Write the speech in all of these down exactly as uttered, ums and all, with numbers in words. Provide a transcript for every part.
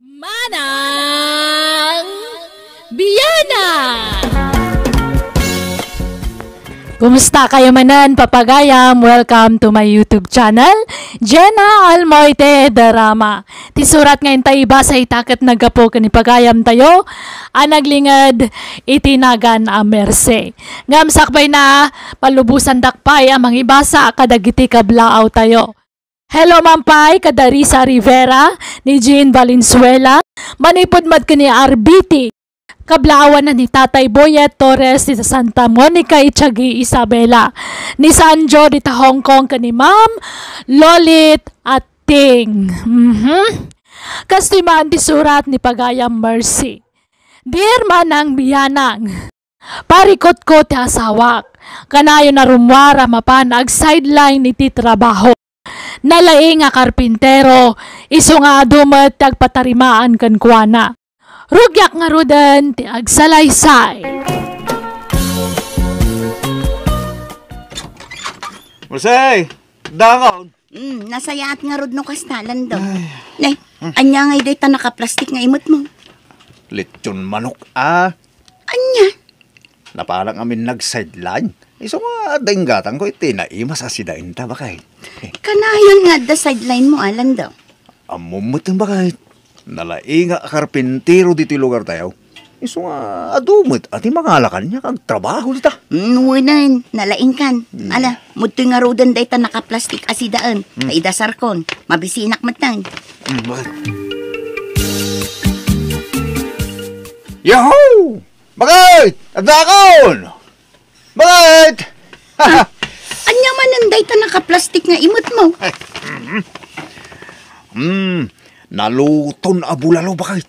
Manang Biana! Kumusta kayo manen, papagayam? Welcome to my YouTube channel, Jenna Almoite Drama. Ti surat nga inta ibasa ita ket naggapu ken ni pagayam tayo a naglinged iti nagan a Mercy. Ngem sakbay na, palubosandak pay a mangibasa kadagiti kablaaw tayo. Hello man pay kada Risa Rivera, ni Jean Valenzuela, manipud met ken ni Arbiti. Kablaawan na ni Tatay Boyet Torres ti Santa Monica, Itiagi, Isabela, ni Sanjo dita Hong Kong ken ni Ma'am Lolit Ating. Mhm. Kastoy man ti surat ni pagayam Mercy. Dear Manang Bianang, parikutko ti asawak. Kanayon a rummuar a mapan ag-sideline iti trabaho. Nalaing a karpintero, isu nga adu met ti agpatarimaan kenkuana. Rugiak ngaruden ti agsalaysay. Jose! Dangaw! Mm, nasayaat ngarud no kasta, Lando. Ay. Nay, Hmm. ania ngay dayta nakaplastik nga imutmo? Lechon manok, ah. Ania? Napalak amin nag-sideline. Isu nga adda inggatangko iti naimas a sidaenta, baket. Kanayon nga adda sideline mo, a, Lando? Ammom met, baket. Nalaing a karpintero ditoy lugar tayo. Isu nga adu met a ti mangala kaniak agtrabaho dita. Mm, wen, nalaingkan. Hmm. Ala, mudtoy ngaruden dayta nakaplastik a sidaen. Hmm. Ta idasarkon, mabisinak metten. Hmm, baket? Yahoo! Baket! Addakon! Baket! Ah, ania manen dayta nakaplastik nga imutmo? Hmm, naluton a bulalo, baket.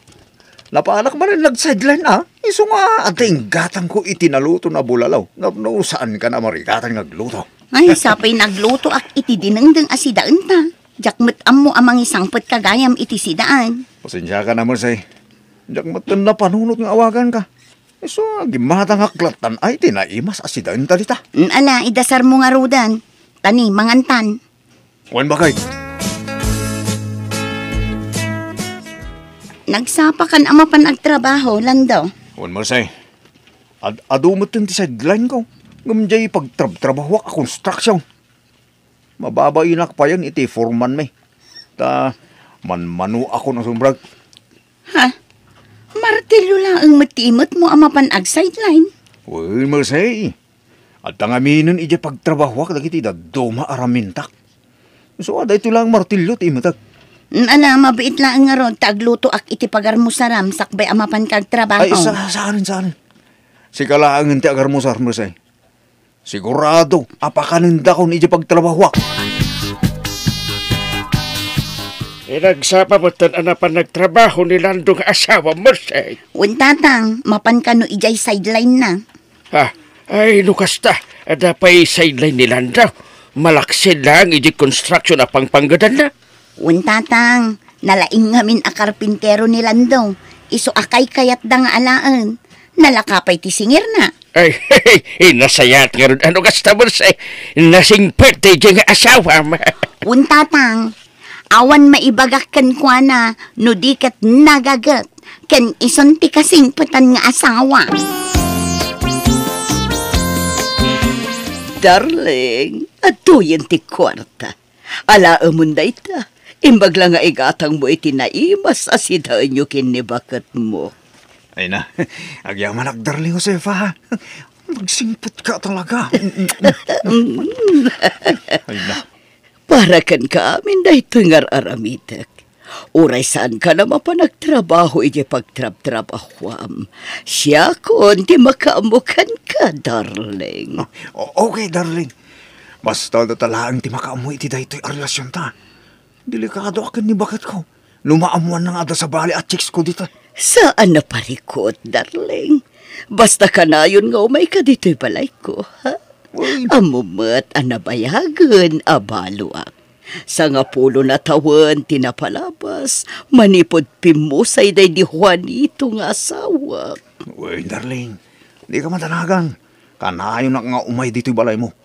Napalak manen nag-sideline, ah. Isu nga adda inggatangko iti naluton a bulalo. Ngem no saankan a marigatan nga agluto. Ay, sapay naglutoak iti dinengdeng a sidaenta. Diak met ammo a mangisangpet ka gayam iti sidaen. Pasensiakan a, Mercy. Diak met napanunot nga awaganka. Isu nga gimmatangak lattan ay ti naimas a sidaenta dita. Mm, ala, idasarmo ngaruden. Tani, mangantan. Wen, baket. Nagsapakan a mapan agtrabaho, Lando. Wen, Mercy. Ad-adu metten ti sideline ko. Ngem diay pagtrabtrabahoak a construction. Mababainak payen iti foreman mi. Ta manmanoakon a sumrek. Ha? Martilyo laeng met ti imutmo a mapan ag-sideline? Wen, Mercy. Adda ngaminen idiay pagtrabahoak dagiti dadduma a ramintak. Isu a daytoy laeng martilyo ti imetek. Mm, ala, mabiit laeng ngarud ta aglutoak iti pagarmusaram sakbay a mapan ka agtrabaho. Ay, sa-, saanen, saanen. Sika laengen ti agarmusar, Mercy. Sigurado a pakanendakon idiay pagtrabahoak. Inagsapa metten a napan nagtrabaho ni Lando nga asawa, Mercy. Wen, Tatang, mapan kano idiay sideline na? Ha? Ay, no kasta, adda pay sideline ni Lando. Malaksid lang idiay construction a pangpanggedanna. Wen, Tatang, nalaing ngamin a karpintero ni Lando. Isu a kaykayatda nga alaen. Nalaka pay ti singirna. Ay, nasayaat ngarud a no kasta, Mercy. Nasingpet daydiay nga asawam. Wen, Tatang, awan maibagak kenkuana no di ket nagaget ken isun ti kasingpetan nga asawa. Darling, adtoyen ti kuarta. Alaemon dayta, imbag la nga igatangmo iti naimas a sidaenyo ken ni baketmo. Ay na, agyamanak, darling Josefa, ha? Nagsingpet ka talaga. Ay na. Para kenka amin daytoy nga ar-aramidek. Uray saankan a mapan agtrabaho idiay pagtrabtrabahoam, siakon ti makaammo kenka, darling. O-, okay, darling. Basta data laeng ti makaammo iti daytoy a relasionta. Delikadoak ken ni baketko no maammoanna nga adda sabali a chicks ko dita. Saan a parikut, darling. Basta kanayon nga umayka ditoy balayko, ha? Uy. Ammo met a nabayagen a baloak. Sangapulo na tawen ti napalabas, manipud pimmusay daydi Juanito nga asawak. Uy, darling, dika madanagan. Kanayonak nga umay ditoy balaymo.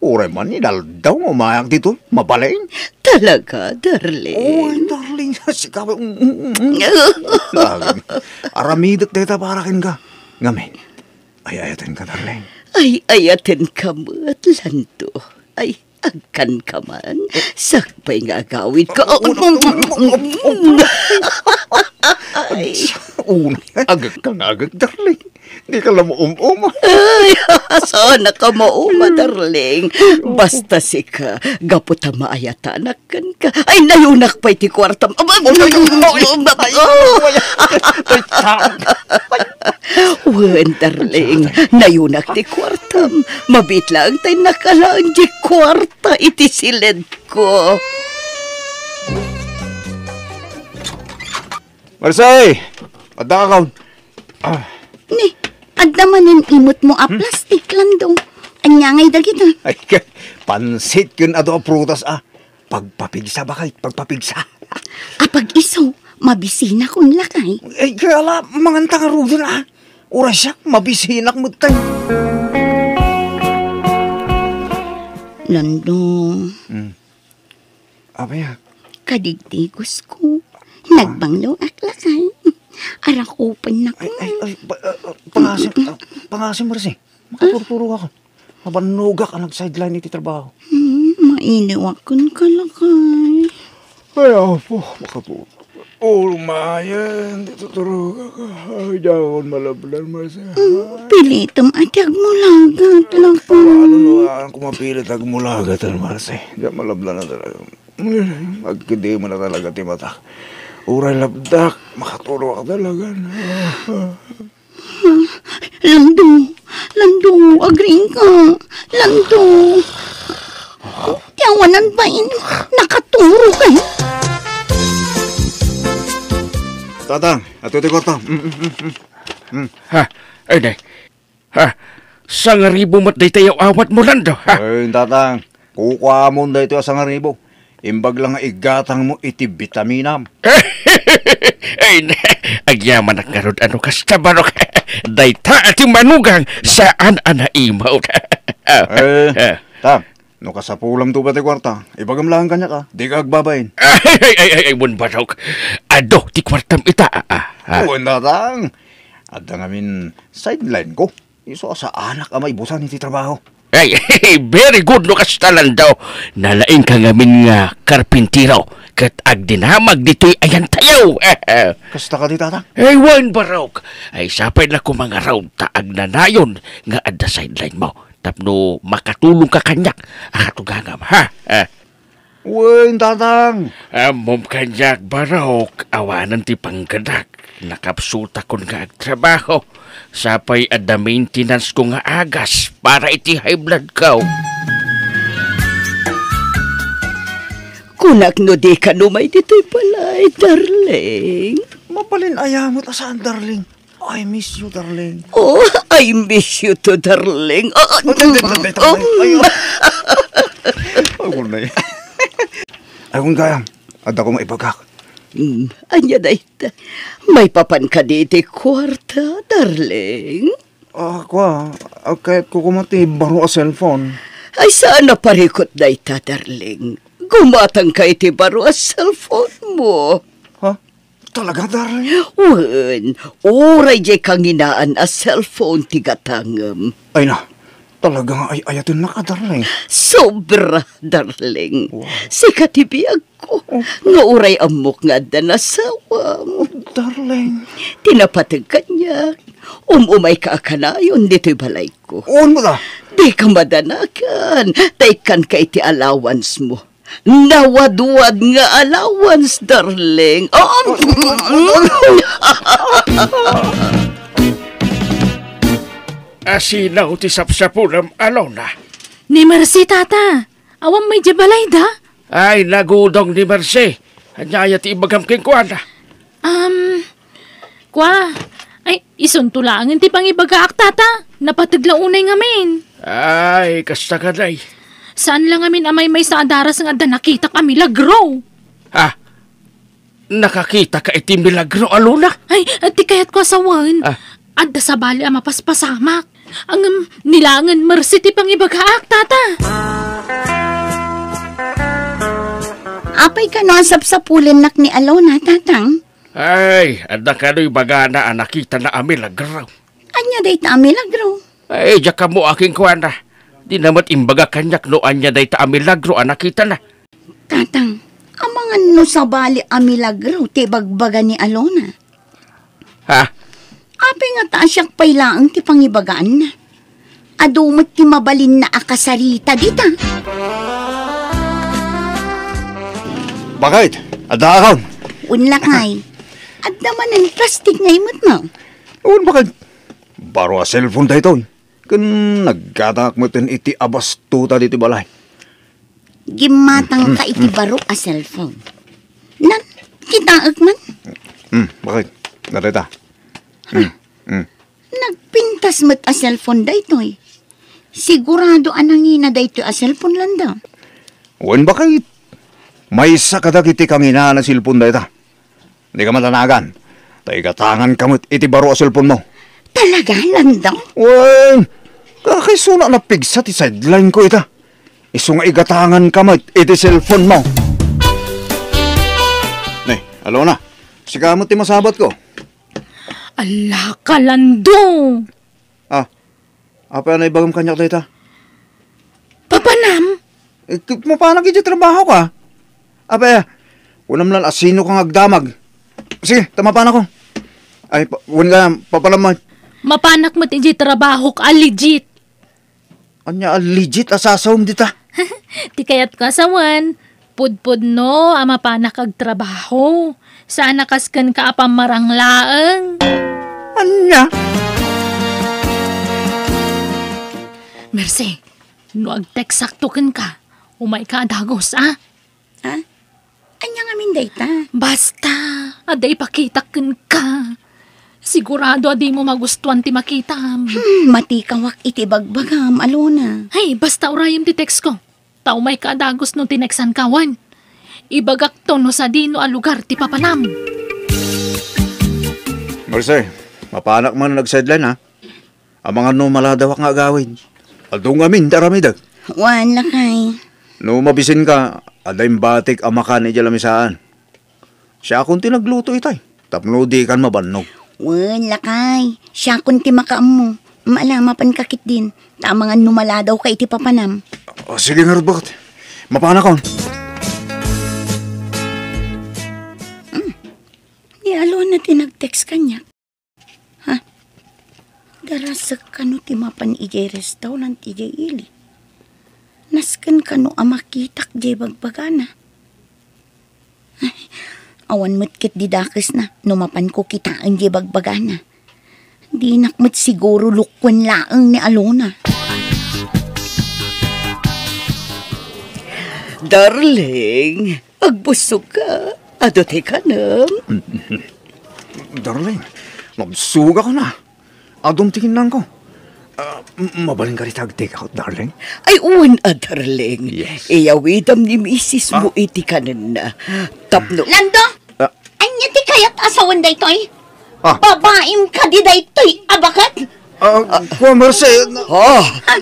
Uray man inaldaw nga umayak ditoy, mabalin. Talaga, darling? Uy, darling. Sika, mm, mm, mm. Aramidek dayta para kenka. Ngamin, ay-ayatenka, darling. Ay-ayatenka met, Lando. Ay, agkanka man. Sakbay nga agawidka. Oh, oh, oh, oh, oh, oh. Ay. Una, agek ka nga agek, darling. Di ka la maum-uma. Ay, saan ka mauma, darling? Basta sika, gapu ta maayatanak kenka. Ay, nayunak pay ti kuartam. Ay, ay, ay, ay, ay, ay, ay, ay, ay. Wen, darling, nayunak ti kuartam. Mabiit laeng ta innakalaen ti kuarta iti siledko. Marse! Adda ka, kaon. Ah. Ni, adda manen imutmo a plastik, Lando. Ania ngay dagita? Ay, ka-, pansit ken adu a prutas, ah. Pagpapigsa, baket, pagpapigsa. Apag isu, mabisinak, lakay. Ay, kaya la, manganta ngaruden, ah. Uray siak, mabisinak metten. Lando. Hmm. Apay a? Kadigdigos ko. Nagbanglo ak, lakay. Arakupen nak. Ay, ay, ay, pa-, ah, ah, pangasim, ah, pangasim, Marse. Makaturturog ako. Mabannogak a nag-sideline iti trabaho. Hmm, mainiwaken ka, lakay. Ay, apo, makaturog. Ulo mayen, di tuturogak. Ay, diakon malabnan, Marse. Hmm, pilitem a ti agmulagat, lakay. Ano, ano, ano, kung mapilit agmulagat, Marse? Diak malabnan na talaga. Agkidi mo na talaga ti mata. Uray labdak, makaturog talaga. Lando, Lando, agriingka. Lando. Ti awanan bain, nakaturog, ay. Tatang, adu ti kuarta. Mm, mm, mm, mm. Mm. Ha, ay, nay. Ha, sangaribu met dayta aw-awatmo, Lando, ha? Ay, tatang, kukuamon daytoy a sangaribu. Imbag la nga igatangmo iti bitaminam. Ay, ne, agyamanak ngarud a no kasta, barok. Dayta a ti manugang, saan a naimawd. Eh, ah, tang, no kasapulamto pay ti kuarta, ibagam laeng kaniak, a. Dika agbabain. Ay, ay, ay, ay, ay, wen, barok. Adu ti kuartam ita, a, a, a. Wen, tatang. Adda ngamin sideline ko. Isu a saanak a maibusan iti trabaho. Ay, very good no kasta, Lando. Nalaingka ngamin nga karpintero ket agdinamag ditoy ayantayo. Kasta kadi, tatang? Ay, wen, barok. Ay, sapay la koma ngarud ta agnanayon nga adda sideline mo tapno makatulongka kaniak a katugangam, ha? Ah. Wen, tatang. Ammom kaniak, barok, awanen ti panggedak. Nakapsutakon nga agtrabaho. Sapay adda maintenance ko nga agas para iti high blood ko. Kunak no dika umay ditoy balay, darling. Mabalin aya met a saan, darling. I miss you, darling. Oh, I miss you too, darling. Ah, ah, Ay, ay, ay, ay, ay, ay, ay. Ay, kunay. Ay, kun gayam, adda ko maibagak. Hmm, ania dayta? Maipapan kadi iti kuarta, darling? Ah, kua, ah, kayat ko koma ti baro a cellphone. Ay, saan a parikut dayta, darling? Gumatangka iti baro a cellphone mo. Ha? Talaga, darling? Wen, uray diay kanginaan a cellphone ti gatangem. Ay na, talaga nga ay-ayatennak a, darling. Sobra, darling. Wow. Sika ti biagko, Oh. nga uray ammok nga adda nasawam. Oh, darling. Ti napateg kaniak, um-umayka a kanayon ditoy balayko. Wen, mata. Dika madanagan, ta ikkanka iti allowance mo. Nawadwad nga allowance, darling. Oh. Asino ti sapsapulam, Alona? Ni Mercy, tata. Awan may di balay da? Ay, nagudong ni Mercy. Ania aya ti ibagam kenkuana? Um, Kua, ay, isunto laengen ti pangibagaak, tata. Napateg la unay ngamin. Ay, kasta kadi. Saan la ngamin a maymaysa a daras nga adda nakitak a milagro. Ha? Nakakitaka iti milagro, Alona? Ay, ti kayatko a sawen. Ah. Adda sabali a mapaspasamak. Ngem, ni laengen Mercy ti pangibagaak, tata. Apay kano a sapsapulennak ni Alona, Tatang? Ay, adda kano ibagana a nakitana a milagro. Ania dayta a milagro? Ay, diak ammo a kenkuana. Dina met imbaga kaniak no ania dayta a milagro a nakitana. Tatang, amangan no sabali a milagro ti ibagbaga ni Alona. Ha? Apay ngata a siak pay laeng ti pangibagaanna? Adu met ti mabalinna a kasarita dita. Bakit? Adda akon? Wen lakay. Adda manen plastik nga imetmo. Wen, bakit? Baro a cellphone daytoy. Ken nagkataak metten iti abastuta ditoy balay. Gimmatangka iti baro a cellphone. Nan, kitaek man. Hmm, bakit? Dayta. Hmm, hmm. Nagpintas met a cellphone daytoy. Sigurado a nangina daytoy a cellphone, Lando. Wen, bakit? Maysa kadagiti kanginaan a cellphone dayta. Dika matanagan. Ta igatanganka met iti baro a cellphone mo. Talaga, Lando? Wen, kakaisuna napigsa ti sideline ko ita. Isu nga igatanganka met iti cellphone mo. Ne, Alona, sika met ti masabatko. Ala ka, Lando! Ah, apay a naibagam kaniak dayta? Papanam? Eh, k-, mapanak iti trabaho ka. Apay, kunam lan a sino ka nga agdamag. Sige, ta mapanak ko. Ay, pa-, wen ka, papanam man. Mapanak met iti trabahok a legit. Ania a legit a sasawem dita? Ti kayatko a sawen, pudpudno a mapanak agtrabaho. Saan a kas kenka a pammarang laeng. Ania? Mercy, no agteksakto kenka, umayka a dagus, a? Ha? Ania ngamin dayta? Basta, adda ipakitak kenka. Sigurado a dimo magustuan ti makitam. Hmm, matikawak iti bagbagam, Alona. Ay, basta urayem ti text ko. Ta umayka a dagus no tineksanka, wen ibagakto no sadino a lugar ti papanam. Mercy, mapanak man nag-sideline, ha? Amangan no maladawak nga agawid. Adu ngamin ti aramidek. Wen, lakay. No mabisinka, adda imbatik a makan idiay lamisaan. Siakon ti nagluto itay, tapno dikan mabannog. Wen, lakay. Siakon ti makaammo. Ala, mapanka ketdin. Ta amangan no maladawka iti papanam. O, sige ngarud, bakit? Mapanakon. Hmm. Ni Alona ti nag-text kaniak. Ha? Darasek kano ti mapan idiay restaurant idiay ili? Nasken kano a makitak diay bagbagana? Ay, awan met ketdi dakesna no mapanko kitaen diay bagbagana. Dinak met siguro lukuen laeng ni Alona. Darling, agbusog ka. Adu ti kanem. Darling, nabsugak na. Adum ti kinnanko. Ah, m-, mabalinka dita agtake out, darling? Ay, wen a, darling. Yes. Iyawidam ni misis mo Ah. iti kanenna. Tapno Lando! Ah. Ania ti kayat a sawen daytoy? Ah. Babaim kadi daytoy a baket? Ah, kua, Mercy, na- Ah. Ah,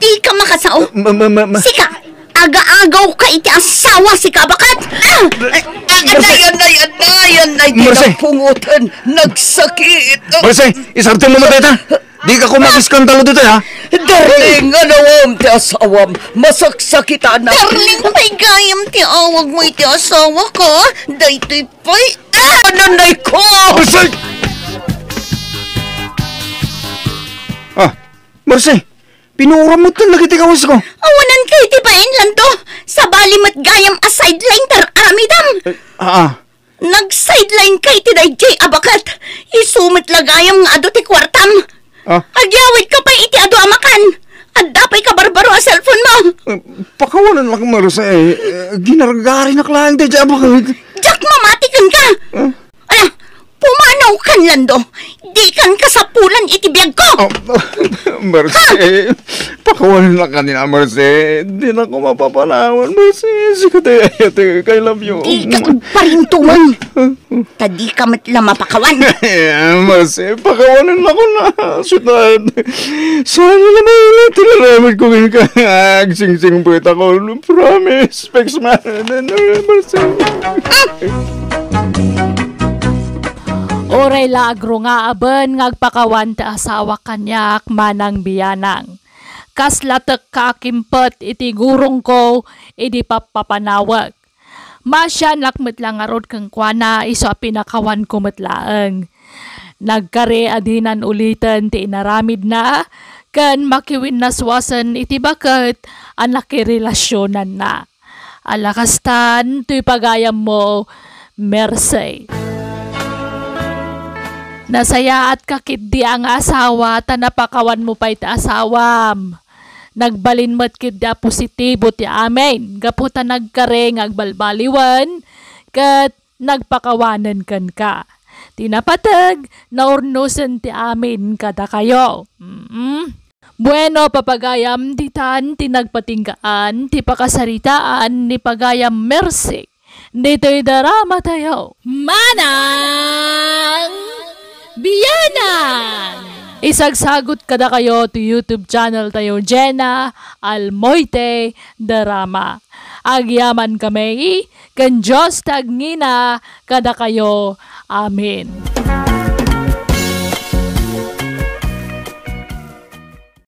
di ka makasao. Ma-, ma-, ma-, ma- Sika, agaagaw ka iti asawa, sika a baket. Ah! Ay, ay, anay, anay, anay, anay, Mercy. Kinapungotan. Nagsakit. Mercy, isartem mo dayta. Di ka kumakiskandalo dito, ha? Darling, anawam ti asawam. Masaksakitan. Darling, pay gayam ti awag mo iti asawa ka. Daytoy pay. Ah, nanay ko! Mercy! Ah, Mercy, pinuram mo tan lagi ti kawas ko. Awanan ka iti bain, Lando. Sabali met gayam a sideline tar aramidam. Eh, ah, ah. Nag-sideline ka iti daydiay a baket. Isu met la gayam nga adu ti kuartam. Ah? Agyawid ka pay iti adu a makan. Adda pay kabarbaro a cellphone mo. Eh, pakawanan lang, Mercy. Eh, ginargarinak laeng daydiay a baket. Diak mamati kenka. Ah? Ala, pumanaw ka Tan, Lando, dikan kasapulan iti biagko! Oh, Mercy, pakawanennaka ni a, Mercy. Dinako mapapanawan, Mercy. Sika ti ayatek. I love you. Dika agparintumeng. Ta dika met la mapakawan. Mercy, pakawanennakon a. Sweetheart. Sana la maulit ti naramidko kenka. Agsingsingpetakon. Promise. Fix man. Mercy. Uray la agrungngaben nga agpakawan ti asawak kaniak, Manang Bianang. Kasla tekka a kimpet iti gurongko idi pappapanawek. Maasianak met la ngarud kenkuana isu a pinakawanko met laeng. Nagkari a dinan uliten ti inaramidna ken makiwinnaswasen iti baket a nakirelasionanna. Ala kastan, toy pagayammo, Mercy. Nasayaatka ketdi a nga asawa ta napakawanmo pay ti asawam. Nagbalin met ketdi a positibo ti amin gapu ta nagkari nga agbalbaliwen ket nagpakawanen kenka. Ti napateg, naurnosen ti amin kadakayo. Mm. Bueno, papagayam, ditan ti nagpatinggaan ti pakasaritaan ni pagayam Mercy ditoy drama tayo. Manang Bianang! Isagsagut kadakayo ti YouTube channel tayo, Jenna Almoite Drama. Agyaman kami, ken Dios ti agngina kadakayo. Amen.